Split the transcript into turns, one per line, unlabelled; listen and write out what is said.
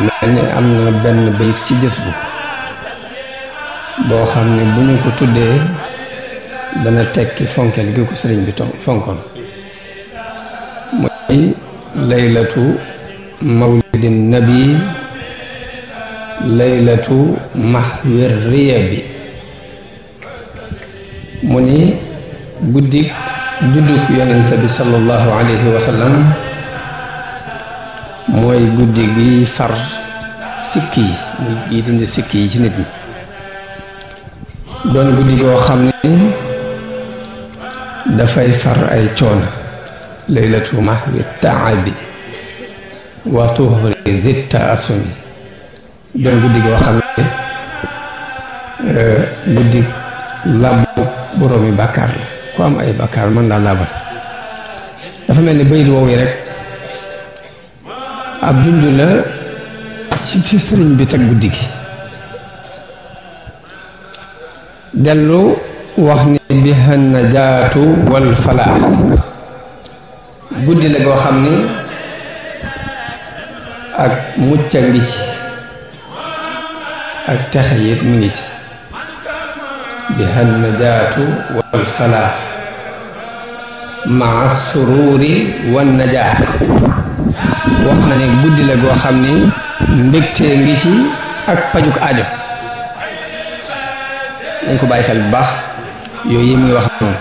mel ni am na benn bayit ci jës boo xam ne bu ñu ko tuddee dana tekki fonkeel gi ko sëriñ bi fonkoon mooy laylatu mawlidin nabi laylatu mahwir riya bi mu ni guddik judduk yonente bi sallallahu alayhi wa sallam mooy guddi gi far sikki yi muy gi dindi sikki yi ci nit ñi doon guddi goo xam ne dafay far ay coono laylatu mahwi taabi wa tuhri di taasumi doon guddi goo xam ne guddi làbbu boroomi bàkkaar la ku am ay bàkkaar mën laa laabal dafa mel ni bayit woowu rek ab junj la ci fi sëriñ bi teg guddi gi dellu wax ni biha najaatu wal falaax guddi la goo xam ni ak mucc a ngi ci ak texe yit mi ngi ci biha najaatu wal falaax maa sururi wan najaax wax na ne guddi la goo xam ni mbégtee ngi ci ak pajuk aajo dañ ko bàyyi xel bu baax yooyu yi muy wax noonu